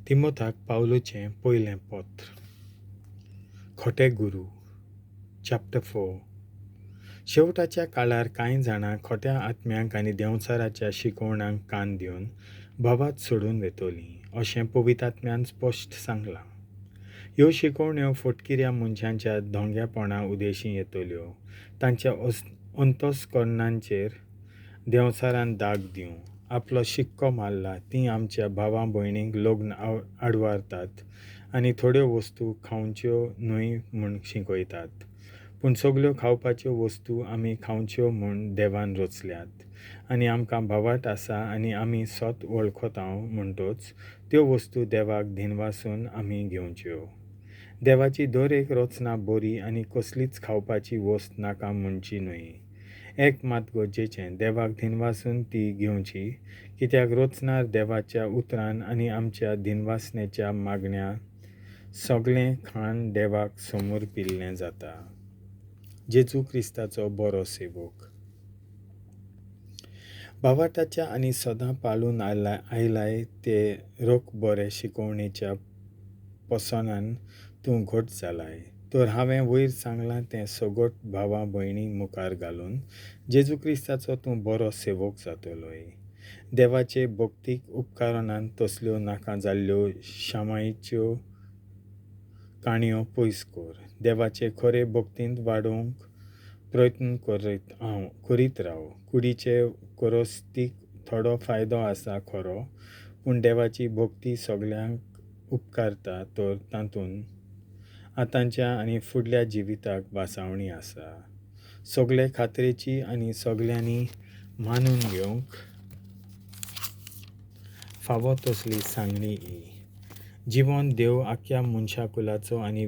तिमोथाक पावलूचें पयलें पत्र. खोटे गुरू, चॅप्टर 4. शेवटाच्या काळार कांय जाणां खोट्या आत्म्यांक आनी देंवचाराच्या शिकवणांक कान दिवन भावात सोडून वेतलीं अशें पवित्र आत्म्यान स्पश्ट सांगलां. ह्यो शिकवण्यो फटकिऱ्या मनशांच्या धोंग्यापणा उदेशीं येतल्यो. तांच्या अंतस्करणांचेर देंवचारान दाग दिवं आपलो शिक्को मारला. तीं आमच्या भावा भयणींक लग्न आडवारतात आनी थोड्यो वस्तू खावच्यो न्हय म्हूण शिकयतात. पूण सगल्यो खावपाच्यो वस्तू आमी खावच्यो म्हूण देवान रचल्यात आनी आमकां भावार्त आसा आनी आमी सत वळखता म्हणटच त्यो वस्तू देवाक दिनवासून आमी घेवच्यो. देवाची दर एक रचना बरी आनी कसलीच खावपाची वस्त नाका म्हणची न्हय. एक मात गरजेचें, देवाक दिनवासून ती घेवची, कित्याक रचणार देवाच्या उतरान आनी आमच्या दिनवासनेच्या मागण्या सगळें खाण देवाक समर्पिल्लें जाता. जेजू क्रिस्ताचो बरो सेवक. भावार्थाच्या आनी सदां पाळून आयलाय ते रोख बरे शिकवणेच्या पसनान तूं घट जालाय. तर हांवें वयर सांगलां तें सगट भावा भयणी मुखार घालून जेजू क्रिस्ताचो तूं बरो सेवक जातलोय. देवाचे भक्तीक उपकारणान तसल्यो नाका जाल्ल्यो शामायच्यो काणयो पयस कर. देवाचे खरे भक्तींत वाडोवंक प्रयत्न करीत राव. कुडीचे करस्तीक थोडो फायदो आसा खरो, पूण देवाची भक्ती सगल्यांक उपकारता, तर तातूंत आतांच्या आनी फुडल्या जिविताक भासावणी आसा. सगळे खात्रेची आनी सगल्यांनी मानून घेवंक फावो तसली सांगणी ही. जिवन देव आख्या मनशाकुलाचो आनी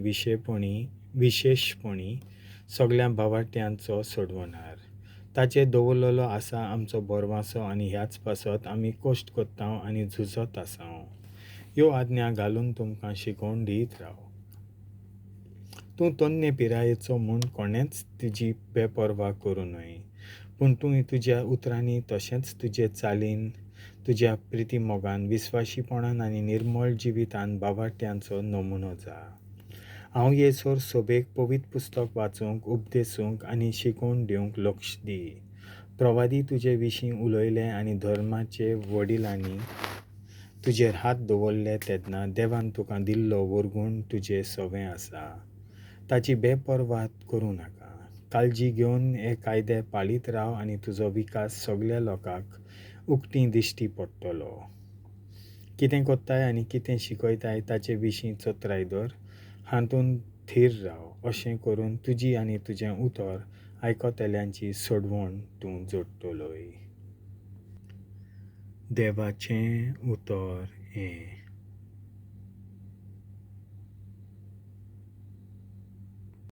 विशेशपणी सगल्या भावाट्यांचो सोडवणार. ताचेर दवरलेलो आसा आमचो भरवासो आनी ह्याच पासत आमी कश्ट करता आनी झुजत आसा. ह्यो आज्ञा घालून तुमकां शिकोवन दीत राव. तूं तन्ने पिरायेचो म्हूण कोणेंच तुजी बेपर्वा करूं न्हय, पूण तूं तुज्या उतरांनी तशेंच तुजे चालीन, तुज्या प्रितीमोगान, विस्वाशीपणान आनी निर्मळ जिवितान भावाट्यांचो नमुनो जा. हांव येसर सोबेक पवित्र पुस्तक वाचूंक, उपदेसूंक आनी शिकोवन दिवंक लक्ष दी. प्रवादी तुजे विशीं उलयले आनी धर्माचे वडिलांनी तुजेर हात दवरले तेन्ना देवान तुका दिल्लो वर्गूण तुजे सवें आसा. ताची बेपर्वा करूं नाका. काळजी घेवन हे कायदे पाळीत राव आनी तुजो विकास सगल्या लोकांक उक्ती दिश्टी पडटलो. कितें कोत्ताय आनी कितें शिकयताय ताचे विशीं चत्राय दवर, हातूंत थीर राव. अशें करून तुजी आनी तुजें उतर आयकतल्यांची सोडवण तूं जोडटलोय. देवाचें उतर हें.